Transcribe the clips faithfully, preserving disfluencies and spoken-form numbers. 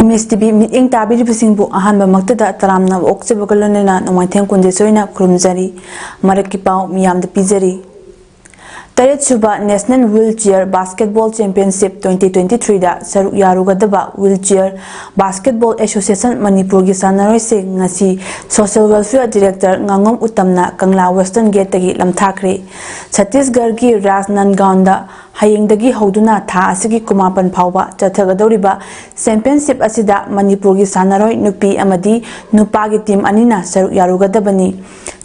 ꯃꯤꯁ TV ꯃꯤꯠꯌꯦꯡ ꯇꯥꯕꯤꯔꯤꯕꯁꯤꯡꯕꯨ ꯑꯍꯥꯟꯕꯃꯛꯇꯗ ꯇꯔꯥꯝꯅ ꯑꯣꯛꯆꯕꯒ ꯂꯣꯏꯅꯅ ꯅꯣꯡꯃꯥꯏꯊꯦꯝ ꯀꯨꯟꯖꯦꯁꯣꯏꯅ ꯈꯨꯔꯨꯝꯖꯔꯤ꯫ ꯃꯔꯛꯀꯤ ꯄꯥꯎ ꯃꯤꯌꯥꯝꯗ ꯄꯤꯖꯔꯤ꯫ ꯇꯔꯦꯠꯁꯨꯕ National Wheelchair Basketball Championship twenty twenty-threeꯗ ꯁꯔꯨꯛ ꯌꯥꯔꯨꯒꯗꯕ Wheelchair Basketball Association ꯃꯅꯤꯄꯨꯔꯒꯤ ꯁꯥꯟꯅꯔꯣꯏꯁꯤꯡ ꯉꯁꯤ Social Welfare Director ꯉꯥꯉꯣꯝ ꯎꯇꯝꯅ ꯀꯪꯂꯥ Western Gateꯇꯒꯤ ꯂꯝꯊꯥꯈ꯭ꯔꯦ꯫ ꯁꯠꯇꯤꯁꯒꯔꯒꯤ ꯔꯥꯖꯅꯟꯒꯥꯎꯟꯗ ꯍꯌꯦꯡꯗꯒꯤ ꯍꯧꯗꯨꯅ ꯊꯥ ꯑꯁꯤꯒꯤ ꯀꯨꯟꯃꯥꯄꯟ ꯐꯥꯎꯕ ꯆꯠꯊꯒꯗꯧꯔꯤꯕ Championship ꯑꯁꯤꯗ ꯃꯅꯤꯄꯨꯔꯒꯤ ꯁꯥꯟꯅꯔꯣꯏ ꯅꯨꯄꯤ ꯑꯃꯗꯤ ꯅꯨꯄꯥꯒꯤ team ꯑꯅꯤꯅ ꯁꯔꯨꯛ ꯌꯥꯔꯨꯒꯗꯕꯅꯤ꯫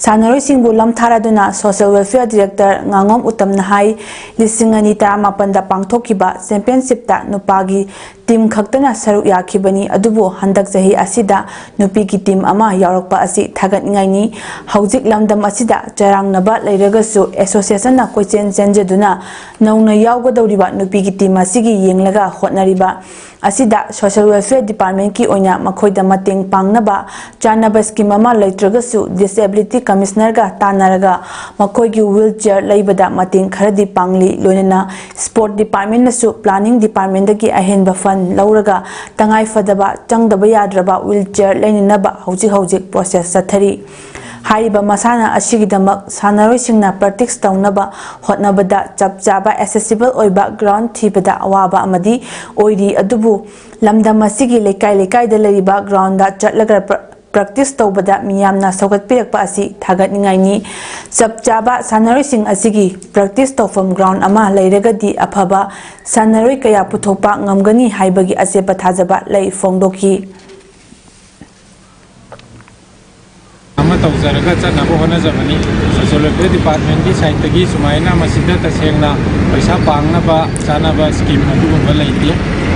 ꯁꯥꯟꯅꯔꯣꯏꯁꯤꯡꯕꯨ ꯂꯝ ꯊꯥꯔꯗꯨꯅ Social Welfare Director ꯉꯥꯉꯣꯝ ꯎꯇꯝꯅ ꯍꯥꯏ, ꯂꯤꯁꯤꯡ ꯑꯅꯤ ꯇꯔꯥꯃꯥꯄꯟꯗ ꯄꯥꯡꯊꯣꯛꯈꯤꯕ Championshipꯇ ꯅꯨꯄꯥꯒꯤ team ꯈꯛꯇꯅ ꯁꯔꯨꯛ ꯌꯥꯈꯤꯕꯅꯤ, ꯑꯗꯨꯕꯨ ꯍꯟꯗꯛ ꯆꯍꯤ ꯑꯁꯤꯗ ꯅꯨꯄꯤꯒꯤ team ꯑꯃ ꯌꯥꯎꯔꯛꯄ ꯑꯁꯤ ꯊꯥꯒꯠꯅꯤꯡꯉꯥꯏꯅꯤ꯫ ꯍꯧꯖꯤꯛ ꯂꯝꯗꯝ ꯑꯁꯤꯗ ꯆꯔꯥꯡꯅꯕ ꯂꯩꯔꯒꯁꯨ associationꯅ ꯀꯣꯏꯆꯦꯟ ꯆꯦꯟꯖꯗꯨꯅ ꯅꯧꯅ ꯌꯥꯎꯒꯗꯧꯔꯤꯕ ꯅꯨꯄꯤꯒꯤ team ꯑꯁꯤꯒꯤ ꯌꯦꯡꯂꯒ ꯍꯣꯠꯅꯔꯤꯕ ꯑꯁꯤꯗ Social Welfare Departmentꯀꯤ ꯑꯣꯏꯅ ꯃꯈꯣꯏꯗ ꯃꯇꯦꯡ ꯄꯥꯡꯅꯕ ꯆꯥꯅꯕ scheme ꯑꯃ ꯂꯩꯇ꯭ꯔꯒꯁꯨ Disability Commissionerꯒ ꯇꯥꯟꯅꯔꯒ ꯃꯈꯣꯏꯒꯤ wheelchair ꯂꯩꯕꯗ ꯃꯇꯦꯡ ꯈꯔꯗꯤ ꯄꯥꯡꯂꯤ꯫ ꯂꯣꯏꯅꯅ Sport Departmentꯅꯁꯨ Planning Departmentꯗꯒꯤ ꯑꯍꯦꯟꯕ fund ꯂꯧꯔꯒ ꯇꯉꯥꯏ ꯐꯗꯕ ꯆꯪꯗꯕ ꯌꯥꯗ꯭ꯔꯕ wheelchair ꯂꯩꯅꯅꯕ ꯍꯧꯖꯤꯛ ꯍꯧꯖꯤꯛ process ꯆꯠꯊꯔꯤ꯫ ꯍꯥꯏꯔꯤꯕ ꯃꯁꯥꯟꯅ ꯑꯁꯤꯒꯤꯗꯃꯛ ꯁꯥꯟꯅꯔꯣꯏꯁꯤꯡꯅ practice ꯇꯧꯅꯕ ꯍꯣꯠꯅꯕꯗ ꯆꯞ ꯆꯥꯕ accessible ꯑꯣꯏꯕ ground ꯊꯤꯕꯗ ꯑꯋꯥꯕ ꯑꯃꯗꯤ ꯑꯣꯏꯔꯤ, ꯑꯗꯨꯕꯨ ꯂꯝꯗꯝ ꯑꯁꯤꯒꯤ ꯂꯩꯀꯥꯏ ꯂꯩꯀꯥꯏꯗ ꯂꯩꯔꯤꯕ groundꯗ ꯆꯠꯂꯒ pra-, practice ꯇꯧꯕꯗ ꯃꯤꯌꯥꯝꯅ ꯁꯧꯒꯠꯄꯤꯔꯛꯄ ꯑꯁꯤ ꯊꯥꯒꯠꯅꯤꯡꯉꯥꯏꯅꯤ꯫ ꯆꯞ ꯆꯥꯕ ꯁꯥꯟꯅꯔꯣꯏꯁꯤꯡ ꯑꯁꯤꯒꯤ practice ꯇꯧꯐꯝ ground ꯑꯃ ꯂꯩꯔꯒꯗꯤ ꯑꯐꯕ ꯁꯥꯟꯅꯔꯣꯏ ꯀꯌꯥ ꯄꯨꯊꯣꯛꯄ ꯉꯝꯒꯅꯤ ꯍꯥꯏꯕꯒꯤ ꯑꯆꯦꯠꯄ ꯊꯥꯖꯕ ꯂꯩ ꯐꯣꯡꯗꯣꯛꯈꯤ꯫ ꯑꯃ ꯇꯧꯖꯔꯒ ꯆꯠꯅꯕ ꯍꯣꯠꯅꯖꯕꯅꯤ꯫ Social Welfare Departmentꯀꯤ sideꯇꯒꯤ ꯁꯨꯃꯥꯏꯅ ꯃꯁꯤꯗ ꯇꯁꯦꯡꯅ ꯄꯩꯁꯥ ꯄꯥꯡꯅꯕ ꯆꯥꯅꯕ scheme ꯑꯗꯨꯒꯨꯝꯕ ꯂꯩꯇꯦ꯫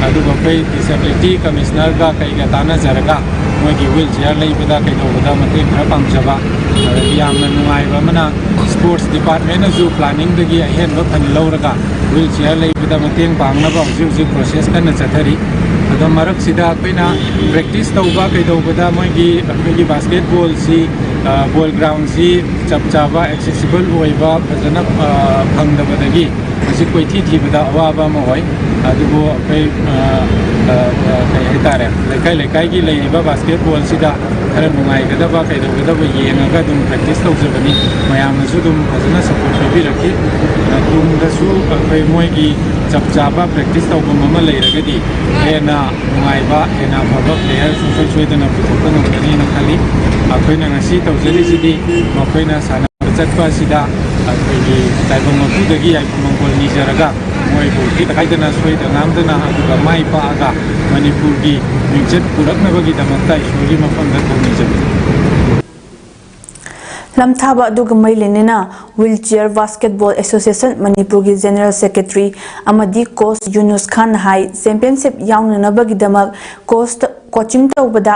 ꯑꯗꯨꯕꯨ ꯑꯩꯈꯣꯏ Disability Commissionerꯒ ꯀꯩꯒ ꯇꯥꯟꯅꯖꯔꯒ ꯃꯣꯏꯒꯤ wheelchair ꯂꯩꯕꯗ ꯀꯩꯗꯧꯕꯗ ꯃꯇꯦꯡ ꯈꯔ ꯄꯥꯡꯖꯕ꯫ ꯑꯗꯒꯤ ꯌꯥꯝꯅ ꯅꯨꯡꯉꯥꯏꯕ ꯑꯃꯅ Sports Departmentꯅꯁꯨ planningꯗꯒꯤ ꯑꯍꯦꯟꯕ fund ꯂꯧꯔꯒ wheelchair ꯂꯩꯕꯗ ꯃꯇꯦꯡ ꯄꯥꯡꯅꯕ ꯍꯧꯖꯤꯛ ꯍꯧꯖꯤꯛ process ꯀꯟꯅ ꯆꯠꯊꯔꯤ꯫ ꯑꯗꯣ ꯃꯔꯛꯁꯤꯗ ꯑꯩꯈꯣꯏꯅ practice ꯇꯧꯕ ꯀꯩꯗꯧꯕꯗ ꯃꯣꯏꯒꯤ, ꯑꯩꯈꯣꯏꯒꯤ basketballꯁꯤ, ꯑ, ball groundꯁꯤ ꯆꯞ ꯆꯥꯕ accessible ꯑꯣꯏꯕ ꯐꯖꯅ, ꯑ, ꯐꯪꯗꯕꯗꯒꯤ ꯃꯁꯤ ꯀꯣꯏꯊꯤ ꯊꯤꯕꯗ ꯑꯋꯥꯕ ꯑꯃ ꯑꯣꯏ꯫ ꯑꯗꯨꯕꯨ ꯑꯩꯈꯣꯏ, ꯑ, ꯑ, ꯑ, ꯀꯩ ꯍꯥꯏ-, ꯇꯥꯔꯦ꯫ ꯂꯩꯀꯥꯏ ꯂꯩꯀꯥꯏꯒꯤ ꯂꯩꯔꯤꯕ ꯕꯥꯁꯀꯦꯠꯕꯣꯜꯁꯤꯗ ꯈꯔ ꯅꯨꯡꯉꯥꯏꯒꯗꯕ ꯀꯩꯗꯧꯒꯗꯕ ꯌꯦꯡꯉꯒ ꯑꯗꯨꯝ ꯄ꯭ꯔꯦꯛꯇꯤꯁ ꯇꯧꯖꯕꯅꯤ꯫ ꯃꯌꯥꯝꯅꯁꯨ ꯑꯗꯨꯝ ꯐꯖꯅ ꯁꯄꯣꯔꯠ ꯄꯤꯕꯤꯔꯛꯈꯤ꯫ ꯇꯨꯡꯗꯁꯨ ꯑꯩꯈꯣꯏ ꯃꯣꯏꯒꯤ ꯆꯞ ꯆꯥꯕ ꯄ꯭ꯔꯦꯛꯇꯤꯁ ꯇꯧꯐꯝ ꯑꯃ ꯂꯩꯔꯒꯗꯤ ꯍꯦꯟꯅ ꯅꯨꯡꯉꯥꯏꯕ, ꯍꯦꯟꯅ ꯑꯐꯕ ꯄ꯭ꯂꯦꯌꯔ ꯁꯨꯡꯁꯣꯏ ꯁꯣꯏꯗꯅ ꯄꯨꯊꯣꯛꯄ ꯉꯝꯒꯅꯤꯅ ꯈꯜꯂꯤ꯫ ꯑꯩꯈꯣꯏꯅ ꯉꯁꯤ ꯇꯧꯖꯔꯤꯁꯤꯗꯤ ꯃꯈꯣꯏꯅ ꯁꯥꯟꯅꯕ ꯆꯠꯄ ꯑꯁꯤꯗ ꯑꯩꯈꯣꯏꯒꯤ ꯇꯥꯏꯕꯪ ꯃꯄꯨꯗꯒꯤ ꯌꯥꯏꯐ ꯃꯪꯒꯣꯜ ꯅꯤꯖꯔꯒ ꯃꯣꯏꯕꯨ ꯇꯦꯛꯇ ꯀꯥꯏꯗꯅ ꯁꯣꯏꯗ ꯉꯥꯝꯗꯅ ꯑꯗꯨꯒ ꯃꯥꯏ ꯄꯥꯛꯑꯒ ꯃꯅꯤꯄꯨꯔꯒꯤ ꯃꯤꯡꯆꯠ ꯄꯨꯔꯛꯅꯕꯒꯤꯗꯃꯛꯇ ꯏꯁꯣꯔꯒꯤ ꯃꯐꯝꯗ ꯊꯧꯅꯤꯖꯕꯅꯤ꯫ ꯂꯝꯊꯥꯕ ꯑꯗꯨꯒ ꯃꯔꯤ ꯂꯩꯅꯅ ꯋꯤꯜ ꯆꯤꯌꯔ ꯕꯥꯁꯀꯦꯠꯕꯣꯜ ꯑꯦꯁꯣꯁꯤꯌꯦꯁꯟ ꯃꯅꯤꯄꯨꯔꯒꯤ ꯖꯦꯅꯔꯦꯜ ꯁꯦꯀ꯭ꯔꯦꯇꯔꯤ ꯑꯃꯗꯤ ꯀꯣꯆ ꯌꯨꯅꯨꯁ ꯈꯥꯟ ꯍꯥꯏ, ꯆꯦꯝꯄꯤꯌꯟꯁꯤꯞ ꯌꯥꯎꯅꯅꯕꯒꯤꯗꯃꯛ ꯀꯣꯆꯇ ꯀꯣꯆꯤꯡ ꯇꯧꯕꯗ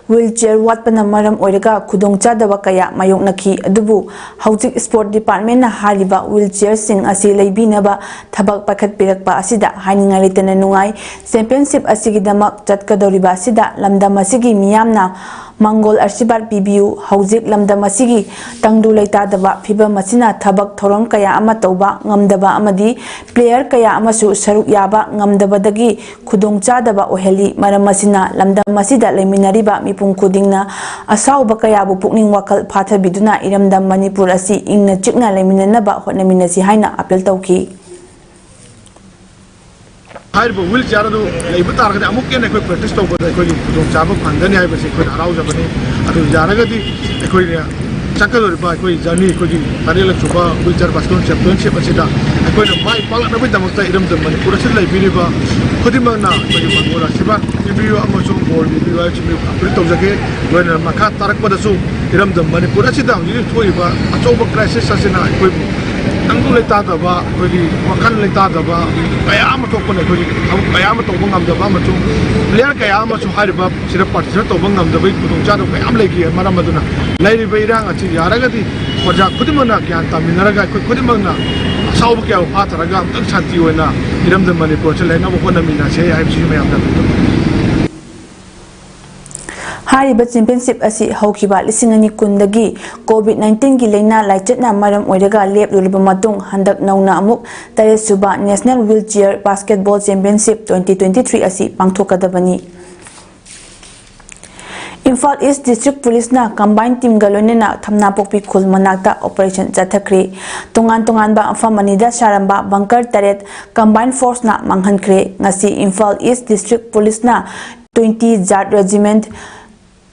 ꯋꯤꯜ ꯆꯤꯌꯔ ꯋꯥꯠꯄꯅ ꯃꯔꯝ ꯑꯣꯏꯔꯒ ꯈꯨꯗꯣꯡꯆꯥꯗꯕ ꯀꯌꯥ ꯃꯥꯌꯣꯛꯅꯈꯤ꯫ ꯑꯗꯨꯕꯨ ꯍꯧꯖꯤꯛ ꯁ꯭ꯄꯣꯔꯠ ꯗꯤꯄꯥꯔꯠꯃꯦꯟꯅ ꯍꯥꯏꯔꯤꯕ ꯋꯤꯜ ꯆꯤꯌꯔꯁꯤꯡ ꯑꯁꯤ ꯂꯩꯕꯤꯅꯕ ꯊꯕꯛ ꯄꯥꯏꯈꯠꯄꯤꯔꯛꯄ ꯑꯁꯤꯗ ꯍꯥꯏꯅꯤꯡꯉꯥꯏ ꯂꯩꯇꯅ ꯅꯨꯡꯉꯥꯏ꯫ ꯆꯦꯝꯄꯤꯌꯟꯁꯤꯞ ꯑꯁꯤꯒꯤꯗꯃꯛ ꯆꯠꯀꯗꯧꯔꯤꯕ ꯑꯁꯤꯗ ꯂꯝꯗꯝ ꯑꯁꯤꯒꯤ ꯃꯤꯌꯥꯝꯅ ꯃꯪꯒꯣꯜ ꯑꯁꯤꯔꯕꯥꯗ ꯄꯤꯕꯤꯌꯨ꯫ ꯍꯧꯖꯤꯛ ꯂꯝꯗꯝ ꯑꯁꯤꯒꯤ ꯇꯪꯗꯨ ꯂꯩꯇꯥꯗꯕ ꯐꯤꯕꯝ ꯑꯁꯤꯅ ꯊꯕꯛ ꯊꯧꯔꯝ ꯀꯌꯥ ꯑꯃ ꯇꯧꯕ ꯉꯝꯗꯕ ꯑꯃꯗꯤ ꯄ꯭ꯂꯦꯌꯔ ꯀꯌꯥ ꯑꯃꯁꯨ ꯁꯔꯨꯛ ꯌꯥꯕ ꯉꯝꯗꯕꯗꯒꯤ ꯈꯨꯗꯣꯡꯆꯥꯗꯕ ꯑꯣꯏꯍꯜꯂꯤ꯫ ꯃꯔꯝ ꯑꯁꯤꯅ ꯂꯝꯗꯝ ꯑꯁꯤꯗ ꯂꯩꯃꯤꯟꯅꯔꯤꯕ ꯃꯤꯄꯨꯝ ꯈꯨꯗꯤꯡꯅ ꯑꯁꯥꯎꯕ ꯀꯌꯥꯕꯨ ꯄꯨꯛꯅꯤꯡ ꯋꯥꯈꯜ ꯐꯥꯊꯕꯤꯗꯨꯅ ꯏꯔꯝꯗꯝ ꯃꯅꯤꯄꯨꯔ ꯑꯁꯤ ꯏꯪꯅ ꯆꯤꯛꯅ ꯂꯩꯃꯤꯟꯅꯅꯕ ꯍꯣꯠꯅꯃꯤꯟꯅꯁꯤ ꯍꯥꯏꯅ ꯑꯄꯤꯜ ꯇꯧꯈꯤ꯫ ꯍꯥꯏꯔꯤꯕ ꯋꯤꯜ ꯆꯤꯌꯥꯔ ꯑꯗꯨ ꯂꯩꯕ ꯇꯥꯔꯒꯗꯤ ꯑꯃꯨꯛꯀ ꯍꯦꯟꯅ ꯑꯩꯈꯣꯏ ꯄ꯭ꯔꯦꯛꯇꯤꯁ ꯇꯧꯕꯗ ꯑꯩꯈꯣꯏꯒꯤ ꯈꯨꯗꯣꯡꯆꯥꯕ ꯐꯪꯒꯅꯤ ꯍꯥꯏꯕꯁꯤ ꯑꯩꯈꯣꯏꯅ ꯍꯔꯥꯎꯖꯕꯅꯤ꯫ ꯑꯗꯨ ꯌꯥꯔꯒꯗꯤ ꯑꯩꯈꯣꯏꯅ ꯆꯠꯀꯗꯧꯔꯤꯕ ꯑꯩꯈꯣꯏ ꯖꯔꯅꯤ, ꯑꯩꯈꯣꯏꯒꯤ ꯇꯔꯦꯠꯂꯛ ꯁꯨꯕ ꯋꯤꯜ ꯆꯤꯌꯥꯔ ꯕꯥꯁꯀꯦꯠꯕꯣꯜ ꯆꯦꯝꯄꯤꯌꯟꯁꯤꯞ ꯑꯁꯤꯗ ꯑꯩꯈꯣꯏꯅ ꯃꯥꯏ ꯄꯥꯛꯂꯛꯅꯕꯒꯤꯗꯃꯛꯇ ꯏꯔꯝꯗꯝ ꯃꯅꯤꯄꯨꯔ ꯑꯁꯤꯗ ꯂꯩꯕꯤꯔꯤꯕ ꯈꯨꯗꯤꯡꯃꯛꯅ ꯑꯩꯈꯣꯏꯒꯤ ꯃꯪꯒꯣꯜ ꯑꯁꯤꯕ ꯄꯤꯕꯤꯌꯨ ꯑꯃꯁꯨꯡ ꯕꯣꯔ ꯄꯤꯕꯤꯌꯨ ꯍꯥꯏꯕꯁꯤ ꯑꯩ ꯑꯄꯤꯜ ꯇꯧꯖꯒꯦ꯫ ꯂꯣꯏꯅꯅ ꯃꯈꯥ ꯇꯥꯔꯛꯄꯗꯁꯨ ꯏꯔꯝꯗꯝ ꯃꯅꯤꯄꯨꯔ ꯑꯁꯤꯗ ꯍꯧꯖꯤꯛ ꯍꯧꯖꯤꯛ ꯊꯣꯛꯏꯕ ꯑꯆꯧꯕ ꯀ꯭ꯔꯥꯏꯁꯤꯁ ꯑꯁꯤꯅ ꯑꯩꯈꯣꯏꯕꯨ ꯇꯪꯗꯨ ꯂꯩꯇꯥꯗꯕ, ꯑꯩꯈꯣꯏꯒꯤ ꯋꯥꯈꯜ ꯂꯩꯇꯥꯗꯕ ꯀꯌꯥ ꯑꯃ ꯊꯣꯛꯄꯅ ꯑꯩꯈꯣꯏꯒꯤ ꯊꯕꯛ ꯀꯌꯥ ꯑꯃ ꯇꯧꯕ ꯉꯝꯗꯕ ꯑꯃꯁꯨꯡ ꯄ꯭ꯂꯦꯌꯔ ꯀꯌꯥ ꯑꯃꯁꯨ ꯍꯥꯏꯔꯤꯕ ꯁꯤꯗ ꯄꯥꯔꯇꯤꯁꯤꯄꯦꯠ ꯇꯧꯕ ꯉꯝꯗꯕꯒꯤ ꯈꯨꯗꯣꯡꯆꯥꯗꯕ ꯀꯌꯥ ꯑꯃ ꯂꯩꯈꯤ꯫ ꯃꯔꯝ ꯑꯗꯨꯅ ꯂꯩꯔꯤꯕ ꯏꯔꯥꯡ ꯑꯁꯤ ꯌꯥꯔꯒꯗꯤ ꯄ꯭ꯔꯖꯥ ꯈꯨꯗꯤꯡꯃꯛꯅ ꯒ꯭ꯌꯥꯟ ꯇꯥꯃꯤꯟꯅꯔꯒ ꯑꯩꯈꯣꯏ ꯈꯨꯗꯤꯡꯃꯛꯅ ꯑꯁꯥꯎꯕ ꯀꯌꯥꯕꯨ ꯐꯥꯊꯔꯒ ꯑꯃꯨꯛꯇꯪ ꯁꯥꯟꯇꯤ ꯑꯣꯏꯅ ꯏꯔꯝꯗꯝ ꯃꯅꯤꯄꯨꯔꯁꯤ ꯂꯩꯅꯕ ꯍꯣꯠꯅꯃꯤꯟꯅꯁꯦ ꯍꯥꯏꯕꯁꯤꯁꯨ ꯃꯌꯥꯝꯗ ꯑꯄꯤꯜ ꯇꯧꯖꯔꯤ꯫ ꯍꯥꯏꯔꯤꯕ ꯆꯦꯝꯄꯤꯌꯟꯁꯤꯞ ꯑꯁꯤ ꯍꯧꯈꯤꯕ ꯂꯤꯁꯤꯡ ꯑꯅꯤ ꯀꯨꯟꯗꯒꯤ ꯀꯣꯚꯤꯗ ꯅꯥꯏꯟꯇꯤꯟꯒꯤ ꯂꯥꯏꯅꯥ ꯂꯥꯏꯆꯠꯅ ꯃꯔꯝ ꯑꯣꯏꯔꯒ ꯂꯦꯞꯂꯨꯔꯕ ꯃꯇꯨꯡ ꯍꯟꯗꯛ ꯅꯧꯅ ꯑꯃꯨꯛ ꯇꯔꯦꯠ ꯁꯨꯕ national will chair basketball championship twenty twenty three ꯑꯁꯤ ꯄꯥꯡꯊꯣꯛꯀꯗꯕꯅꯤ꯫ ꯏꯝꯐꯥꯜ ꯏꯁ ꯗꯤꯁꯇ꯭ꯔꯤꯛ ꯄꯨꯂꯤꯁꯅ ꯀꯝꯕꯥꯏꯟ ꯇꯤꯝꯒ ꯂꯣꯏꯅꯅ ꯊꯝꯅꯥꯄꯣꯛꯄꯤ ꯈꯨꯜ ꯃꯅꯥꯛꯇ ꯑꯣꯄꯔꯦꯁꯟ ꯆꯠꯊꯈ꯭ꯔꯦ꯫ ꯇꯣꯉꯥꯟ ꯇꯣꯉꯥꯟꯕ ꯃꯐꯝ ꯑꯅꯤꯗ ꯁꯥꯔꯝꯕ ꯕꯪꯀꯔ ꯇꯔꯦꯠ ꯀꯝꯕꯥꯏꯟ ꯐꯣꯔꯁꯅ ꯃꯥꯡꯍꯟꯈ꯭ꯔꯦ꯫ ꯉꯁꯤ ꯏꯝꯐꯥꯜ ꯏꯁ ꯗꯤꯁꯇ꯭ꯔꯤꯛ ꯄꯨꯂꯤꯁꯅ twenty Jat Regiment,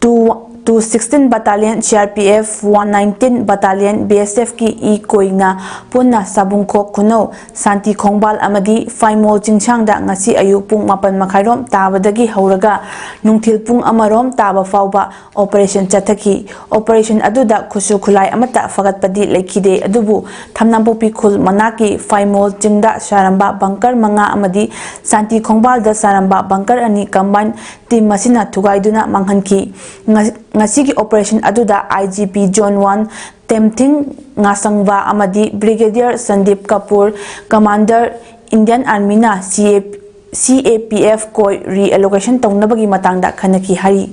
two two sixteen Battalion, C R P F one nineteen Battalion, B S F ꯀꯤ ꯏ ꯀꯣꯏꯅ ꯄꯨꯟꯅ ꯁꯥꯕꯨꯡꯈꯣꯛ ꯈꯨꯅꯧ, ꯁꯥꯟꯇꯤ ꯈꯣꯡꯕꯥꯜ ꯑꯃꯗꯤ ꯐꯥꯏꯃꯣꯜ ꯆꯤꯡꯁꯥꯡꯗ ꯉꯁꯤ ꯑꯌꯨꯛ ꯄꯨꯡ ꯃꯥꯄꯟ ꯃꯈꯥꯏꯔꯣꯝ ꯇꯥꯕꯗꯒꯤ ꯍꯧꯔꯒ ꯅꯨꯡꯊꯤꯜ ꯄꯨꯡ ꯑꯃꯔꯣꯝ ꯇꯥꯕ ꯐꯥꯎꯕ ꯑꯣꯄꯔꯦꯁꯟ ꯆꯠꯊꯈꯤ꯫ ꯑꯣꯄꯔꯦꯁꯟ ꯑꯗꯨꯗ ꯈꯨꯠꯁꯨ ꯈꯨꯠꯂꯥꯏ ꯑꯃꯠꯇ ꯐꯒꯠꯄꯗꯤ ꯂꯩꯈꯤꯗꯦ, ꯑꯗꯨꯕꯨ ꯊꯝꯅꯥꯄꯣꯛꯄꯤ ꯈꯨꯜ ꯃꯅꯥꯛꯀꯤ ꯐꯥꯏꯃꯣꯜ ꯆꯤꯡꯗ ꯁꯥꯔꯝꯕ ꯕꯪꯀꯔ ꯃꯉꯥ ꯑꯃꯗꯤ ꯁꯥꯟꯇꯤ ꯈꯣꯡꯕꯥꯜꯗ ꯁꯥꯔꯝꯕ ꯕꯪꯀꯔ ꯑꯅꯤ ꯀꯝꯕꯥꯏꯟ ꯇꯤꯝ ꯑꯁꯤꯅ ꯊꯨꯒꯥꯏꯗꯨꯅ ꯃꯥꯡꯍꯟꯈꯤ꯫ ꯉ-, ꯉꯁꯤꯒꯤ ꯑꯣꯄꯔꯦꯁꯟ ꯑꯗꯨꯗ I G P Zone one ꯇꯦꯝꯊꯤꯡ ꯉꯥꯁꯪꯕ ꯑꯃꯗꯤ ꯕ꯭ꯔꯤꯒꯦꯗꯤꯌꯔ Sandeep Kapoor, commander, Indian Army ꯅ C A, C A P F ꯀꯣꯏ ꯔꯤꯑꯦꯂꯣꯀꯦꯁꯟ ꯇꯧꯅꯕꯒꯤ ꯃꯇꯥꯡꯗ ꯈꯟꯅꯈꯤ ꯍꯥꯏꯔꯤ꯫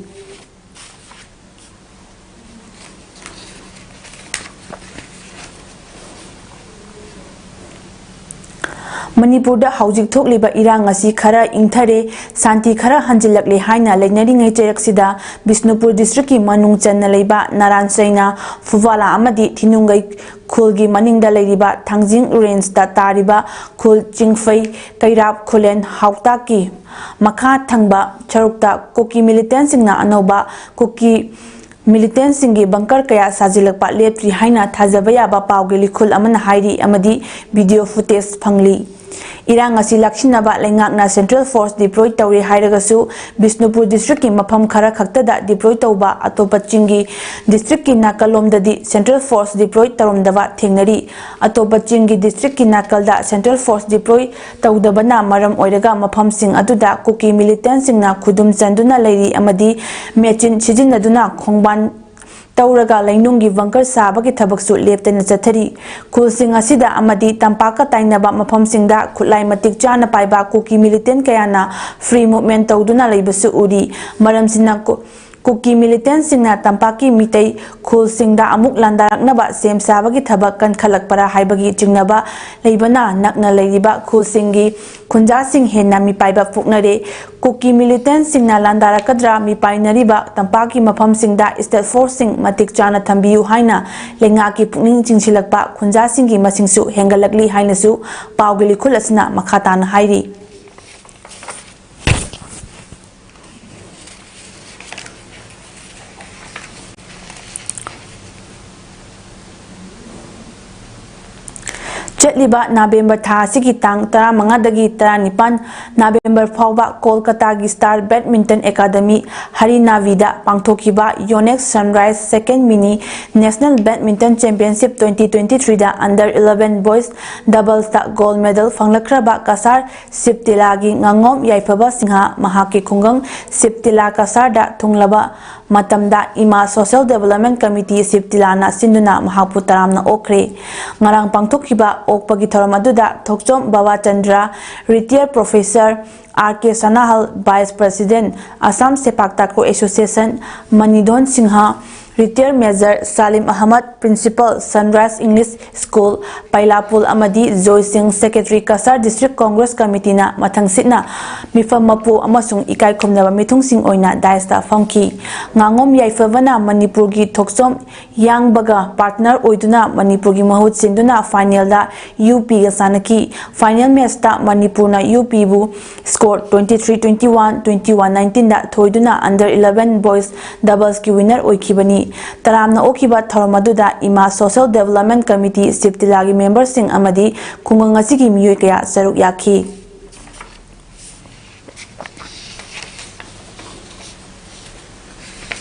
ꯃꯅꯤꯄꯨꯔꯗ ꯍꯧꯖꯤꯛ ꯊꯣꯛꯂꯤꯕ ꯏꯔꯥꯡ ꯑꯁꯤ ꯈꯔ ꯏꯪꯊꯔꯦ, ꯁꯥꯟꯇꯤ ꯈꯔ ꯍꯟꯖꯤꯜꯂꯛꯂꯦ ꯍꯥꯏꯅ ꯂꯩꯅꯔꯤꯉꯩ ꯆꯩꯔꯛꯁꯤꯗ ꯕꯤꯁꯅꯨꯄꯨꯔ ꯗꯤꯁꯇ꯭ꯔꯤꯛꯀꯤ ꯃꯅꯨꯡ ꯆꯟꯅ ꯂꯩꯕ ꯅꯥꯔꯥꯟ ꯆꯩꯅꯥ, ꯐꯨꯕꯥꯂꯥ ꯑꯃꯗꯤ ꯊꯤꯅꯨꯡꯒꯩ ꯈꯨꯜꯒꯤ ꯃꯅꯤꯡꯗ ꯂꯩꯔꯤꯕ ꯊꯥꯡꯖꯤꯡ ꯔꯦꯟꯖꯇ ꯇꯥꯔꯤꯕ ꯈꯨꯜ ꯆꯤꯡꯐꯩ, ꯀꯩꯔꯥꯞ, ꯈꯨꯂꯦꯟ, ꯍꯥꯎꯇꯥꯛꯀꯤ ꯃꯈꯥ ꯊꯪꯕ ꯁꯔꯨꯛꯇ ꯀꯨꯀꯤ ꯃꯤꯂꯤꯇꯦꯟꯁꯤꯡꯅ ꯑꯅꯧꯕ ꯀꯨꯀꯤ ꯃꯤꯂꯤꯇꯦꯟꯁꯤꯡꯒꯤ ꯕꯪꯀꯔ ꯀꯌꯥ ꯁꯥꯖꯤꯜꯂꯛꯄ ꯂꯦꯞꯇ꯭ꯔꯤ ꯍꯥꯏꯅ ꯊꯥꯖꯕ ꯌꯥꯕ ꯄꯥꯎꯒꯤ ꯂꯤꯈꯨꯜ ꯑꯃꯅ ꯍꯥꯏꯔꯤ ꯑꯃꯗꯤ ꯚꯤꯗꯤꯑꯣ ꯐꯨꯇꯦꯖ ꯐꯪꯂꯤ꯫ ꯏꯔꯥꯡ ꯑꯁꯤ ꯂꯥꯛꯁꯤꯟꯅꯕ ꯂꯩꯉꯥꯛꯅ ꯁꯦꯟꯇ꯭ꯔꯦꯜ ꯐꯣꯔꯁ ꯗꯤꯄ꯭ꯂꯣꯏ ꯇꯧꯔꯦ ꯍꯥꯏꯔꯒꯁꯨ, ꯕꯤꯁꯅꯨꯄꯨꯔ ꯗꯤꯁꯇ꯭ꯔꯤꯛꯀꯤ ꯃꯐꯝ ꯈꯔ ꯈꯛꯇꯗ ꯗꯤꯄ꯭ꯂꯣꯏ ꯇꯧꯕ ꯑꯇꯣꯞꯄ ꯆꯤꯡꯒꯤ ꯗꯤꯁꯇ꯭ꯔꯤꯛꯀꯤ ꯅꯥꯀꯜꯂꯣꯝꯗꯗꯤ ꯁꯦꯟꯇ꯭ꯔꯦꯜ ꯐꯣꯔꯁ ꯗꯤꯄ꯭ꯂꯣꯏ ꯇꯧꯔꯝꯗꯕ ꯊꯦꯡꯅꯔꯤ꯫ ꯑꯇꯣꯞꯄ ꯆꯤꯡꯒꯤ ꯗꯤꯁꯇ꯭ꯔꯤꯛꯀꯤ ꯅꯥꯀꯜꯗ ꯁꯦꯟꯇ꯭ꯔꯦꯜ ꯐꯣꯔꯁ ꯗꯤꯄ꯭ꯂꯣꯏ ꯇꯧꯗꯕꯅ ꯃꯔꯝ ꯑꯣꯏꯔꯒ ꯃꯐꯝꯁꯤꯡ ꯑꯗꯨꯗ ꯀꯨꯀꯤ ꯃꯤꯂꯤꯇꯦꯟꯁꯤꯡꯅ ꯈꯨꯗꯨꯝ ꯆꯟꯗꯨꯅ ꯂꯩꯔꯤ ꯑꯃꯗꯤ ꯃꯦꯆꯤꯟ ꯁꯤꯖꯤꯟꯅꯗꯨꯅ ꯈꯣꯡꯕꯥꯟ ꯇꯧꯔꯒ ꯂꯩꯅꯨꯡꯒꯤ ꯕꯪꯀꯔ ꯁꯥꯕꯒꯤ ꯊꯕꯛꯁꯨ ꯂꯦꯞꯇꯅ ꯆꯠꯊꯔꯤ꯫ ꯈꯨꯜꯁꯤꯡ ꯑꯁꯤꯗ ꯑꯃꯗꯤ ꯇꯝꯄꯥꯛꯀ ꯇꯥꯏꯅꯕ ꯃꯐꯝꯁꯤꯡꯗ ꯈꯨꯠꯂꯥꯏ ꯃꯇꯤꯛ ꯆꯥꯅ ꯄꯥꯏꯕ ꯀꯨꯀꯤ ꯃꯤꯂꯤꯇꯦꯟ ꯀꯌꯥꯅ ꯐ꯭ꯔꯤ ꯃꯨꯚꯃꯦꯟ ꯇꯧꯗꯨꯅ ꯂꯩꯕꯁꯨ ꯎꯔꯤ꯫ ꯃꯔꯝꯁꯤꯅ ꯀꯨ-, ꯀꯨꯀꯤ ꯃꯤꯂꯤꯇꯦꯟꯁꯤꯡꯅ ꯇꯝꯄꯥꯛꯀꯤ ꯃꯤꯇꯩ ꯈꯨꯜꯁꯤꯡꯗ ꯑꯃꯨꯛ ꯂꯥꯟꯗꯥꯔꯛꯅꯕ ꯁꯦꯝ ꯁꯥꯕꯒꯤ ꯊꯕꯛ ꯀꯟꯈꯠꯂꯛꯄꯔꯥ ꯍꯥꯏꯕꯒꯤ ꯆꯤꯡꯅꯕ ꯂꯩꯕꯅ ꯅꯛꯅ ꯂꯩꯔꯤꯕ ꯈꯨꯜꯁꯤꯡꯒꯤ ꯈꯨꯟꯖꯥꯁꯤꯡ ꯍꯦꯟꯅ ꯃꯤꯄꯥꯏꯕ ꯄꯣꯛꯅꯔꯦ꯫ ꯀꯨꯀꯤ ꯃꯤꯂꯤꯇꯦꯟꯁꯤꯡꯅ ꯂꯥꯟꯗꯥꯔꯛꯀꯗ꯭ꯔꯥ, ꯃꯤꯄꯥꯏꯅꯔꯤꯕ ꯇꯝꯄꯥꯛꯀꯤ ꯃꯐꯝꯁꯤꯡꯗ ꯁ꯭ꯇꯦꯠ ꯐꯣꯔꯁꯁꯤꯡ ꯃꯇꯤꯛ ꯆꯥꯅ ꯊꯝꯕꯤꯌꯨ ꯍꯥꯏꯅ ꯂꯩꯉꯥꯛꯀꯤ ꯄꯨꯛꯅꯤꯡ ꯆꯤꯡꯁꯤꯜꯂꯛꯄ ꯈꯨꯟꯖꯥꯁꯤꯡꯒꯤ ꯃꯁꯤꯡꯁꯨ ꯍꯦꯟꯒꯠꯂꯛꯂꯤ ꯍꯥꯏꯅꯁꯨ ꯄꯥꯎꯒꯤ ꯂꯤꯈꯨꯜ ꯑꯁꯤꯅ ꯃꯈꯥ ꯇꯥꯅ ꯍꯥꯏꯔꯤ꯫ ꯆꯠꯂꯤꯕ ꯅꯕꯦꯝꯕꯔ ꯊꯥ ꯑꯁꯤꯒꯤ ꯇꯥꯡ ꯇꯔꯥꯃꯉꯥꯗꯒꯤ ꯇꯔꯥꯅꯤꯄꯥꯟ ꯅꯕꯦꯝꯕꯔ ꯐꯥꯎꯕ ꯀꯣꯜꯀꯇꯥꯒꯤ ꯁ꯭ꯇꯥꯔ ꯕꯦꯗꯃꯤꯟꯇꯟ ꯑꯦꯀꯥꯗꯃꯤ ꯍꯔꯤꯅꯥꯚꯤꯗ ꯄꯥꯡꯊꯣꯛꯈꯤꯕ Yonex Sunrise second mini national badminton championship twenty twenty ꯊ꯭ꯔꯤꯗ ꯑꯟꯗꯔ ꯏꯂꯦꯚꯦꯟ ꯕꯣꯏꯁ ꯗꯕꯜꯁꯇ ꯒꯣꯜꯗ ꯃꯦꯗꯜ ꯐꯪꯂꯛꯈ꯭ꯔꯕ ꯀꯁꯥꯔ ꯁꯤꯕꯇꯤꯂꯥꯒꯤ ꯉꯥꯉꯣꯝ ꯌꯥꯏꯐꯕ ꯁꯤꯡꯍ ꯃꯍꯥꯛꯀꯤ ꯈꯨꯡꯒꯪ ꯁꯤꯕꯇꯤꯂꯥ ꯀꯁꯥꯔꯗ ꯊꯨꯡꯂꯕ ꯃꯇꯝꯗ ꯏꯃꯥ ꯁꯣꯁꯦꯜ ꯗꯦꯕꯂꯞꯃꯦꯟ ꯀꯃꯤꯇꯤ ꯁꯤꯕꯇꯤꯂꯥꯅ ꯁꯤꯟꯗꯨꯅ ꯃꯍꯥꯛꯄꯨ ꯇꯔꯥꯝꯅ ꯑꯣꯛꯈ꯭ꯔꯦ꯫ ꯉꯔꯥꯡ ꯄꯥꯡꯊꯣꯛꯈꯤꯕ ꯑꯣꯛꯄꯒꯤ ꯊꯧꯔꯝ ꯑꯗꯨꯗ Thokchom Babachandra, retired professor R K Sanahal, vice president, Assam sepak takraw association, Manidhon Singh, retired major Salim Ahmad, principal, Sunrise English school, ꯄꯩꯂꯥꯄꯨꯜ ꯑꯃꯗꯤ ꯖꯣꯏ ꯁꯤꯡ, ꯁꯦꯀ꯭ꯔꯦꯇꯔꯤ, ꯀꯁꯥꯔ ꯗꯤꯁꯇ꯭ꯔꯤꯛ ꯀꯣꯡꯒ꯭ꯔꯦꯁ ꯀꯃꯤꯇꯤꯅ ꯃꯊꯪꯁꯤꯠꯅ ꯃꯤꯐꯝ ꯃꯄꯨ ꯑꯃꯁꯨꯡ ꯏꯀꯥꯏ ꯈꯨꯝꯅꯕ ꯃꯤꯊꯨꯡꯁꯤꯡ ꯑꯣꯏꯅ ꯗꯥꯏꯁꯇ ꯐꯝꯈꯤ꯫ ꯉꯥꯉꯣꯝ ꯌꯥꯏꯐꯕꯅ ꯃꯅꯤꯄꯨꯔꯒꯤ ꯊꯣꯛꯆꯣꯝ ꯌꯥꯡꯕꯒ ꯄꯥꯔꯠꯅꯔ ꯑꯣꯏꯗꯨꯅ ꯃꯅꯤꯄꯨꯔꯒꯤ ꯃꯍꯨꯠ ꯁꯤꯟꯗꯨꯅ ꯐꯥꯏꯅꯦꯜꯗ ꯌꯨ ꯄꯤꯒ ꯁꯥꯟꯅꯈꯤ꯫ ꯐꯥꯏꯅꯦꯜ ꯃꯦꯆꯇ ꯃꯅꯤꯄꯨꯔꯅ ꯌꯨ ꯄꯤꯕꯨ score twenty three twenty one, twenty one ꯅꯥꯏꯟꯇꯤꯟꯗ ꯊꯣꯏꯗꯨꯅ ꯑꯟꯗꯔ ꯏꯂꯦꯚꯦꯟ ꯕꯣꯏꯁ ꯗꯕꯜꯁꯀꯤ ꯋꯤꯟꯅꯔ ꯑꯣꯏꯈꯤꯕꯅꯤ꯫ ꯇꯔꯥꯝꯅ ꯑꯣꯛꯈꯤꯕ ꯊꯧꯔꯝ ꯑꯗꯨꯗ ꯏꯃꯥ ꯁꯣꯁꯦꯜ ꯗꯦꯕꯂꯞꯃꯦꯟ ꯀꯃꯤꯇꯤ ꯁꯤꯕꯇꯤꯂꯥꯒꯤ ꯃꯦꯝꯕꯔꯁꯤꯡ ꯑꯃꯗꯤ ꯈꯨꯡꯒꯪ ꯑꯁꯤꯒꯤ ꯃꯤꯑꯣꯏ ꯀꯌꯥ ꯁꯔꯨꯛ ꯌꯥꯈꯤ꯫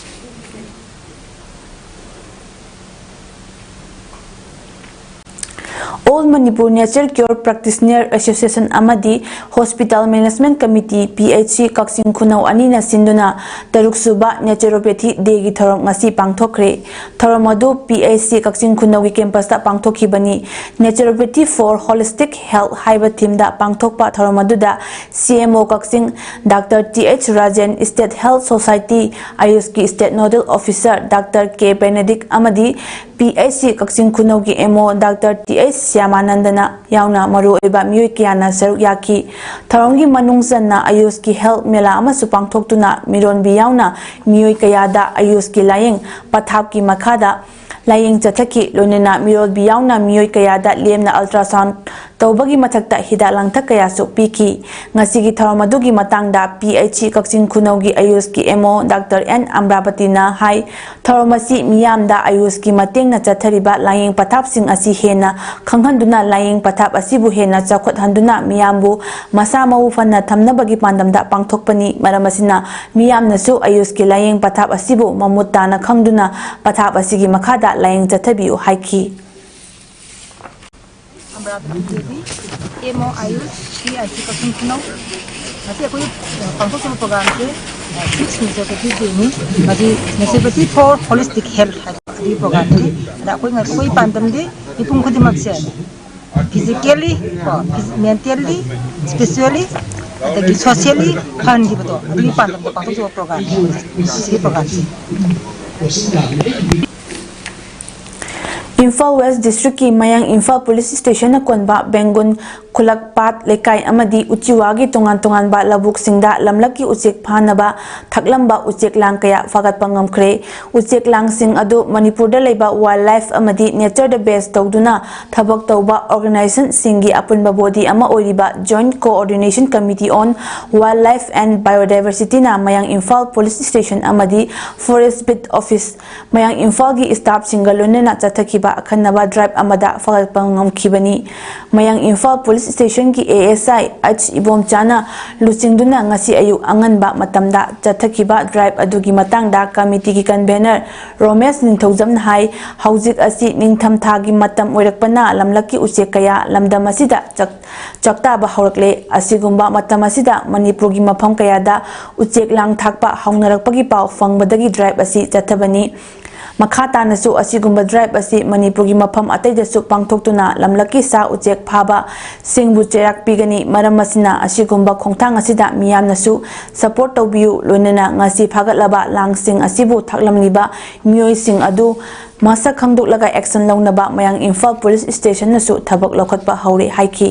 All Manipur Nature Cure Practitioner Association ꯑꯃꯗꯤ Hospital Management Committee, P H C, ꯀꯛꯆꯤꯡ ꯈꯨꯅꯧ ꯑꯅꯤꯅ ꯁꯤꯟꯗꯨꯅ ꯇꯔꯨꯛ ꯁꯨꯕ Naturopathy Dayꯒꯤ ꯊꯧꯔꯝ ꯉꯁꯤ ꯄꯥꯡꯊꯣꯛꯈ꯭ꯔꯦ꯫ ꯊꯧꯔꯝ ꯑꯗꯨ P H C Kakching ꯈꯨꯅꯧꯒꯤ campusꯇ ꯄꯥꯡꯊꯣꯛꯈꯤꯕꯅꯤ꯫ Naturopathy for Holistic Health ꯍꯥꯏꯕ themeꯗ ꯄꯥꯡꯊꯣꯛꯄ ꯊꯧꯔꯝ ꯑꯗꯨꯗ C M O ꯀꯛꯆꯤꯡ Doctor T H Rajen, State Health Society ꯑꯌꯨꯁꯀꯤ State Nodal Officer Doctor K Benedict ꯑꯃꯗꯤ P H C ꯀꯛꯆꯤꯡ ꯈꯨꯅꯧꯒꯤ M O Doctor T H ꯁ꯭ꯌꯥꯃꯥꯅꯟꯗꯅ ꯌꯥꯎꯅ ꯃꯔꯨꯑꯣꯏꯕ ꯃꯤꯑꯣꯏ ꯀꯌꯥꯅ ꯁꯔꯨꯛ ꯌꯥꯈꯤ꯫ ꯊꯧꯔꯝꯒꯤ ꯃꯅꯨꯡ ꯆꯟꯅ ꯑꯌꯨꯁꯀꯤ health ꯃꯦꯂꯥ ꯑꯃꯁꯨ ꯄꯥꯡꯊꯣꯛꯇꯨꯅ ꯃꯤꯔꯣꯟꯕꯤ ꯌꯥꯎꯅ ꯃꯤꯑꯣꯏ ꯀꯌꯥꯗ ꯑꯌꯨꯁꯀꯤ ꯂꯥꯌꯦꯡ ꯄꯊꯥꯞꯀꯤ ꯃꯈꯥꯗ ꯂꯥꯌꯦꯡ ꯆꯠꯊꯈꯤ꯫ ꯂꯣꯏꯅꯅ ꯃꯤꯔꯣꯜꯕꯤ ꯌꯥꯎꯅ ꯃꯤꯑꯣꯏ ꯀꯌꯥꯗ ꯂꯦꯝꯅ ultrasound ꯇꯧꯕꯒꯤ ꯃꯊꯛꯇ ꯍꯤꯗꯥꯛ ꯂꯥꯡꯊꯛ ꯀꯌꯥꯁꯨ ꯄꯤꯈꯤ꯫ ꯉꯁꯤꯒꯤ ꯊꯧꯔꯝ ꯑꯗꯨꯒꯤ ꯃꯇꯥꯡꯗ P H C ꯀꯛꯆꯤꯡ ꯈꯨꯅꯧꯒꯤ ꯑꯌꯨꯁꯀꯤ M O Doctor N ꯑꯝꯕ꯭ꯔꯥꯕꯇꯤꯅ ꯍꯥꯏ, ꯊꯧꯔꯝ ꯑꯁꯤ ꯃꯤꯌꯥꯝꯗ ꯑꯌꯨꯁꯀꯤ ꯃꯇꯦꯡꯅ ꯆꯠꯊꯔꯤꯕ ꯂꯥꯌꯦꯡ ꯄꯊꯥꯞꯁꯤꯡ ꯑꯁꯤ ꯍꯦꯟꯅ ꯈꯪꯍꯟꯗꯨꯅ ꯂꯥꯌꯦꯡ ꯄꯊꯥꯞ ꯑꯁꯤꯕꯨ ꯍꯦꯟꯅ ꯆꯥꯎꯈꯠꯍꯟꯗꯨꯅ ꯃꯤꯌꯥꯝꯕꯨ ꯃꯁꯥ ꯃꯎ ꯐꯅ ꯊꯝꯅꯕꯒꯤ ꯄꯥꯟꯗꯝꯗ ꯄꯥꯡꯊꯣꯛꯄꯅꯤ꯫ ꯃꯔꯝ ꯑꯁꯤꯅ ꯃꯤꯌꯥꯝꯅꯁꯨ ꯑꯌꯨꯁꯀꯤ ꯂꯥꯌꯦꯡ ꯄꯊꯥꯞ ꯑꯁꯤꯕꯨ ꯃꯃꯨꯠ ꯇꯥꯅ ꯈꯪꯗꯨꯅ ꯄꯊꯥꯞ ꯑꯁꯤꯒꯤ ꯃꯈꯥꯗ ꯂꯥꯌꯦꯡ ꯆꯠꯊꯕꯤꯌꯨ ꯍꯥꯏꯈꯤ꯫ ꯑꯃꯔꯥꯕꯇꯤ Devi, M O Ayush, P H C ꯀꯛꯆꯤꯡ ꯈꯨꯅꯧ꯫ ꯉꯁꯤ ꯑꯩꯈꯣꯏ, ꯑ, ꯄꯥꯡꯊꯣꯛꯆꯕ programꯁꯦ, ꯑ, Sixth Naturopathy Dayꯅꯤ꯫ ꯃꯁꯤ Naturopathy for Holistic Health ꯍꯥꯏꯕ ꯑꯗꯨꯒꯤ programꯅꯤ꯫ ꯑꯗ ꯑꯩꯈꯣꯏ, ꯑꯩꯈꯣꯏ ꯄꯥꯟꯗꯝꯗꯤ ꯃꯤꯄꯨꯝ ꯈꯨꯗꯤꯡꯃꯛꯁꯦ physically ꯀꯣ, phys-, mentally, spiritually, ꯑꯗꯒꯤ socially ꯐꯍꯟꯈꯤꯕꯗꯣ, ꯑꯗꯨꯒꯤ ꯄꯥꯟꯗꯝꯗ ꯄꯥꯡꯊꯣꯛꯆꯕ programꯅꯤ ꯁꯤꯒꯤ programꯁꯤ꯫ ꯏꯝꯐꯥꯜ West Districtꯀꯤ ꯃꯌꯥꯡ ꯏꯝꯐꯥꯜ Police Stationꯅ ꯀꯣꯟꯕ ꯕꯦꯡꯒꯨꯟ ꯈꯨꯂꯛꯄꯥꯠ ꯂꯩꯀꯥꯏ ꯑꯃꯗꯤ ꯎꯆꯤꯋꯥꯒꯤ ꯇꯣꯉꯥꯟ ꯇꯣꯉꯥꯟꯕ ꯂꯧꯕꯨꯛꯁꯤꯡꯗ ꯂꯝꯂꯛꯀꯤ ꯎꯆꯦꯛ ꯐꯥꯅꯕ ꯊꯛꯂꯝꯕ ꯎꯆꯦꯛ ꯂꯥꯡ ꯀꯌꯥ ꯐꯥꯒꯠꯄ ꯉꯝꯈ꯭ꯔꯦ꯫ ꯎꯆꯦꯛ ꯂꯥꯡꯁꯤꯡ ꯑꯗꯨ ꯃꯅꯤꯄꯨꯔꯗ ꯂꯩꯕ wildlife ꯑꯃꯗꯤ natureꯗ base ꯇꯧꯗꯨꯅ ꯊꯕꯛ ꯇꯧꯕ organizationꯁꯤꯡꯒꯤ ꯑꯄꯨꯟꯕ body ꯑꯃ ꯑꯣꯏꯔꯤꯕ Joint Coordination Committee on Wildlife and Biodiversityꯅ ꯃꯌꯥꯡ ꯏꯝꯐꯥꯜ Police Station ꯑꯃꯗꯤ Forest Beat Office ꯃꯌꯥꯡ ꯏꯝꯐꯥꯜꯒꯤ staffꯁꯤꯡꯒ ꯂꯣꯏꯅꯅ ꯆꯠꯊꯈꯤꯕ ꯑꯈꯟꯅꯕ drive ꯑꯃꯗ ꯐꯒꯠꯄ ꯉꯝꯈꯤꯕꯅꯤ꯫ ꯃꯌꯥꯡ ꯏꯝꯐꯥꯜ Police ꯁ꯭ꯇꯦꯁꯟꯒꯤ ꯑꯦ ꯑꯦꯁ ꯑꯥꯏ ꯑꯩꯆ ꯏꯕꯣꯝꯆꯥꯅ ꯂꯨꯆꯤꯡꯗꯨꯅ ꯉꯁꯤ ꯑꯌꯨꯛ ꯑꯉꯟꯕ ꯃꯇꯝꯗ ꯆꯠꯊꯈꯤꯕ ꯗ꯭ꯔꯥꯏꯚ ꯑꯗꯨꯒꯤ ꯃꯇꯥꯡꯗ ꯀꯃꯤꯇꯤꯒꯤ ꯀꯟꯚꯦꯅꯔ ꯔꯣꯃꯦꯁ ꯅꯤꯡꯊꯧꯖꯝꯅ ꯍꯥꯏ, ꯍꯧꯖꯤꯛ ꯑꯁꯤ ꯅꯤꯡꯊꯝꯊꯥꯒꯤ ꯃꯇꯝ ꯑꯣꯏꯔꯛꯄꯅ ꯂꯝꯂꯛꯀꯤ ꯎꯆꯦꯛ ꯀꯌꯥ ꯂꯝꯗꯝ ꯑꯁꯤꯗ ꯆꯥꯛ-, ꯆꯥꯛꯇꯥꯕ ꯍꯧꯔꯛꯂꯦ꯫ ꯑꯁꯤꯒꯨꯝꯕ ꯃꯇꯝ ꯑꯁꯤꯗ ꯃꯅꯤꯄꯨꯔꯒꯤ ꯃꯐꯝ ꯀꯌꯥꯗ ꯎꯆꯦꯛ ꯂꯥꯡ ꯊꯥꯛꯄ ꯍꯧꯅꯔꯛꯄꯒꯤ ꯄꯥꯎ ꯐꯪꯕꯗꯒꯤ ꯗ꯭ꯔꯥꯏꯚ ꯑꯁꯤ ꯆꯠꯊꯕꯅꯤ꯫ ꯃꯈꯥ ꯇꯥꯅꯁꯨ ꯑꯁꯤꯒꯨꯝꯕ ꯗ꯭ꯔꯥꯏꯚ ꯑꯁꯤ ꯃꯅꯤꯄꯨꯔꯒꯤ ꯃꯐꯝ ꯑꯇꯩꯗꯁꯨ ꯄꯥꯡꯊꯣꯛꯇꯨꯅ ꯂꯝꯂꯛꯀꯤ ꯁꯥ ꯎꯆꯦꯛ ꯐꯥꯕ ꯁꯤꯡꯕꯨ ꯆꯩꯔꯥꯛ ꯄꯤꯒꯅꯤ꯫ ꯃꯔꯝ ꯑꯁꯤꯅ ꯑꯁꯤꯒꯨꯝꯕ ꯈꯣꯡꯊꯥꯡ ꯑꯁꯤꯗ ꯃꯤꯌꯥꯝꯅꯁꯨ ꯁꯄꯣꯔꯠ ꯇꯧꯕꯤꯌꯨ꯫ ꯂꯣꯏꯅꯅ ꯉꯁꯤ ꯐꯥꯒꯠꯂꯕ ꯂꯥꯡꯁꯤꯡ ꯑꯁꯤꯕꯨ ꯊꯥꯛꯂꯝꯂꯤꯕ ꯃꯤꯑꯣꯏꯁꯤꯡ ꯑꯗꯨ ꯃꯁꯛ ꯈꯪꯗꯣꯛꯂꯒ ꯑꯦꯛꯁꯟ ꯂꯧꯅꯕ ꯃꯌꯥꯡ ꯏꯝꯐꯥꯜ ꯄꯨꯂꯤꯁ ꯁ꯭ꯇꯦꯁꯟꯅꯁꯨ ꯊꯕꯛ ꯂꯧꯈꯠꯄ ꯍꯧꯔꯦ ꯍꯥꯏꯈꯤ꯫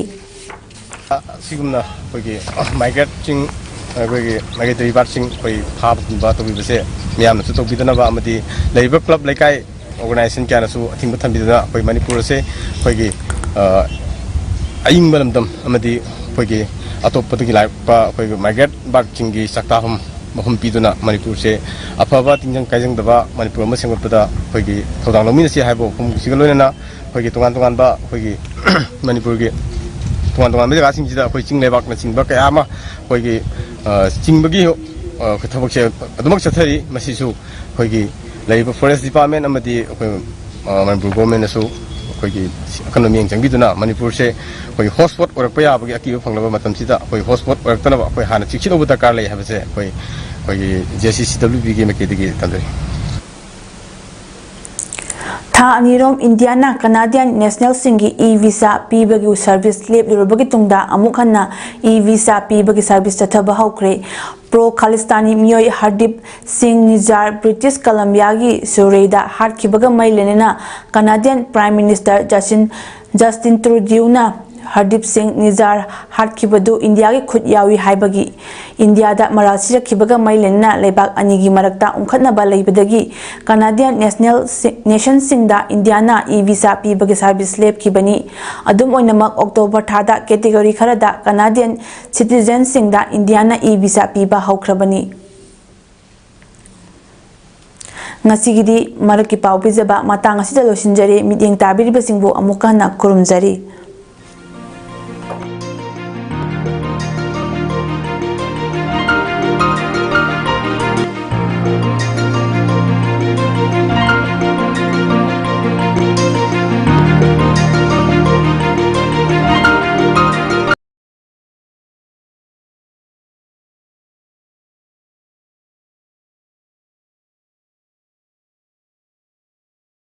ꯑꯁꯤꯒꯨꯝꯅ ꯑꯩꯈꯣꯏꯒꯤ ꯃꯥꯏꯒ꯭ꯔꯦꯠꯁꯤꯡ, ꯑꯩꯈꯣꯏꯒꯤ ꯃꯥꯏꯒ꯭ꯔꯦꯇꯔꯤ ꯕꯥꯔꯗꯁꯤꯡ ꯑꯩꯈꯣꯏ ꯐꯥꯕꯒꯨꯝꯕ ꯇꯧꯕꯤꯕꯁꯦ ꯃꯤꯌꯥꯝꯅꯁꯨ ꯇꯧꯕꯤꯗꯅꯕ ꯑꯃꯗꯤ ꯂꯩꯔꯤꯕ ꯀ꯭ꯂꯕ ꯂꯩꯀꯥꯏ ꯑꯣꯔꯒꯅꯥꯏꯖꯦꯁꯟ ꯀꯌꯥꯅꯁꯨ ꯑꯊꯤꯡꯕ ꯊꯝꯕꯤꯗꯨꯅ ꯑꯩꯈꯣꯏ ꯃꯅꯤꯄꯨꯔ ꯑꯁꯦ ꯑꯩꯈꯣꯏꯒꯤ, ꯑ, ꯑꯏꯪꯕ ꯂꯝꯗꯝ ꯑꯃꯗꯤ ꯑꯩꯈꯣꯏꯒꯤ ꯑꯇꯣꯞꯄꯗꯒꯤ ꯂꯥꯛꯄ ꯑꯩꯈꯣꯏꯒꯤ ꯃꯥꯏꯒ꯭ꯔꯦꯠ ꯕꯥꯔꯗꯁꯤꯡꯒꯤ ꯆꯥꯛꯇꯥꯐꯝ ꯃꯐꯝ ꯄꯤꯗꯨꯅ ꯃꯅꯤꯄꯨꯔꯁꯦ ꯑꯐꯕ ꯇꯤꯟꯖꯪ ꯀꯥꯏꯖꯪꯗꯕ ꯃꯅꯤꯄꯨꯔ ꯑꯃ ꯁꯦꯝꯒꯠꯄꯗ ꯑꯩꯈꯣꯏꯒꯤ ꯊꯧꯗꯥꯡ ꯂꯧꯃꯤꯟꯅꯁꯤ ꯍꯥꯏꯕ ꯋꯥꯐꯝꯁꯤꯒ ꯂꯣꯏꯅꯅ ꯑꯩꯈꯣꯏꯒꯤ ꯇꯣꯉꯥꯟ ꯇꯣꯉꯥꯟꯕ ꯑꯩꯈꯣꯏꯒꯤ ꯃꯅꯤꯄꯨꯔꯒꯤ ꯇꯣꯉꯥꯟ ꯇꯣꯉꯥꯟꯕ ꯖꯒꯥꯁꯤꯡꯁꯤꯗ ꯑꯩꯈꯣꯏ ꯆꯤꯡ ꯂꯩꯕꯥꯛꯅꯆꯤꯡꯕ ꯀꯌꯥ ꯑꯃ ꯑꯩꯈꯣꯏꯒꯤ, ꯑ, ꯆꯤꯡꯕꯒꯤ, ꯑ, ꯊꯕꯛꯁꯦ ꯑꯗꯨꯃꯛ ꯆꯠꯊꯔꯤ꯫ ꯃꯁꯤꯁꯨ ꯑꯩꯈꯣꯏꯒꯤ ꯂꯩꯔꯤꯕ ꯐꯣꯔꯦꯁ ꯗꯤꯄꯥꯔꯠꯃꯦꯟ ꯑꯃꯗꯤ ꯑꯩꯈꯣꯏ, ꯑ, ꯃꯅꯤꯄꯨꯔ ꯒꯣꯔꯃꯦꯟꯅꯁꯨ ꯑꯩꯈꯣꯏꯒꯤ ꯑꯀꯟꯕ ꯃꯤꯠꯌꯦꯡ ꯆꯪꯕꯤꯗꯨꯅ ꯃꯅꯤꯄꯨꯔꯁꯦ ꯑꯩꯈꯣꯏꯒꯤ ꯍꯣꯠ ꯁ꯭ꯄꯣꯠ ꯑꯣꯏꯔꯛꯄ ꯌꯥꯕꯒꯤ ꯑꯀꯤꯕ ꯐꯪꯂꯕ ꯃꯇꯝꯁꯤꯗ ꯑꯩꯈꯣꯏ ꯍꯣꯠ ꯁ꯭ꯄꯣꯠ ꯑꯣꯏꯔꯛꯇꯅꯕ ꯑꯩꯈꯣꯏ ꯍꯥꯟꯅ ꯆꯦꯛꯁꯤꯟꯍꯧꯕ ꯗꯔꯀꯥꯔ ꯂꯩ ꯍꯥꯏꯕꯁꯦ ꯑꯩꯈꯣꯏ, ꯑꯩꯈꯣꯏꯒꯤ ꯖꯦ ꯁꯤ ꯁꯤ ꯗꯕ꯭ꯂꯤꯎ ꯕꯤꯒꯤ ꯃꯥꯏꯀꯩꯗꯒꯤ ꯊꯝꯖꯔꯤ꯫ ꯊꯥ ꯑꯅꯤꯔꯣꯝ ꯏꯟꯗꯤꯌꯥꯅ ꯀꯅꯥꯗꯤꯌꯟ ꯅꯦꯁꯅꯦꯜꯁꯤꯡꯒꯤ ꯏ ꯚꯤꯁꯥ ꯄꯤꯕꯒꯤ ꯁꯔꯚꯤꯁ ꯂꯦꯞꯂꯨꯔꯕꯒꯤ ꯇꯨꯡꯗ ꯑꯃꯨꯛ ꯍꯟꯅ ꯏ ꯚꯤꯁꯥ ꯄꯤꯕꯒꯤ ꯁꯔꯚꯤꯁ ꯆꯠꯊꯕ ꯍꯧꯈ꯭ꯔꯦ꯫ ꯄ꯭ꯔꯣ ꯈꯥꯂꯤꯁꯇꯥꯅꯤ ꯃꯤꯑꯣꯏ ꯍꯔꯗꯤꯞ ꯁꯤꯡ ꯅꯤꯖꯥꯔ ꯕ꯭ꯔꯤꯇꯤꯁ ꯀꯂꯝꯕꯤꯌꯥꯒꯤ ꯁꯨꯔꯦꯏꯗ ꯍꯥꯠꯈꯤꯕꯒ ꯃꯔꯤ ꯂꯩꯅꯅ ꯀꯅꯥꯗꯤꯌꯟ prime minister Justin, Justin ꯇ꯭ꯔꯨꯗꯤꯌꯨꯅ Hardeep ꯁꯤꯡ ꯅꯤꯖꯥꯔ ꯍꯥꯠꯈꯤꯕꯗꯨ ꯏꯟꯗꯤꯌꯥꯒꯤ ꯈꯨꯠ ꯌꯥꯎꯏ ꯍꯥꯏꯕꯒꯤ ꯏꯟꯗꯤꯌꯥꯗ ꯃꯔꯥꯜ ꯁꯤꯔꯛꯈꯤꯕꯒ ꯃꯔꯤ ꯂꯩꯅꯅ ꯂꯩꯕꯥꯛ ꯑꯅꯤꯒꯤ ꯃꯔꯛꯇ ꯎꯪꯈꯠꯅꯕ ꯂꯩꯕꯗꯒꯤ ꯀꯅꯥꯗꯤꯌꯟ ꯅꯦꯁꯅꯦꯜ ꯁꯤ-, ꯅꯦꯁꯟꯁꯤꯡꯗ ꯏꯟꯗꯤꯌꯥꯅ ꯏ ꯚꯤꯁꯥ ꯄꯤꯕꯒꯤ ꯁꯥꯔꯚꯤꯁ ꯂꯦꯞꯈꯤꯕꯅꯤ꯫ ꯑꯗꯨꯝ ꯑꯣꯏꯅꯃꯛ, ꯑꯣꯛꯇꯣꯕꯔ ꯊꯥꯗ ꯀꯦꯇꯦꯒꯣꯔꯤ ꯈꯔꯗ ꯀꯅꯥꯗꯤꯌꯟ ꯁꯤꯇꯤꯖꯦꯟꯁꯤꯡꯗ ꯏꯟꯗꯤꯌꯥꯅ ꯏ ꯚꯤꯁꯥ ꯄꯤꯕ ꯍꯧꯈ꯭ꯔꯕꯅꯤ꯫ ꯉꯁꯤꯒꯤꯗꯤ ꯃꯔꯛꯀꯤ ꯄꯥꯎ ꯄꯤꯖꯕ ꯃꯇꯥꯡ ꯑꯁꯤꯗ ꯂꯣꯏꯁꯤꯟꯖꯔꯦ꯫ ꯃꯤꯠꯌꯦꯡ ꯇꯥꯕꯤꯔꯤꯕꯁꯤꯡꯕꯨ ꯑꯃꯨꯛꯀ ꯍꯟꯅ ꯈꯨꯔꯨꯝꯖꯔꯤ꯫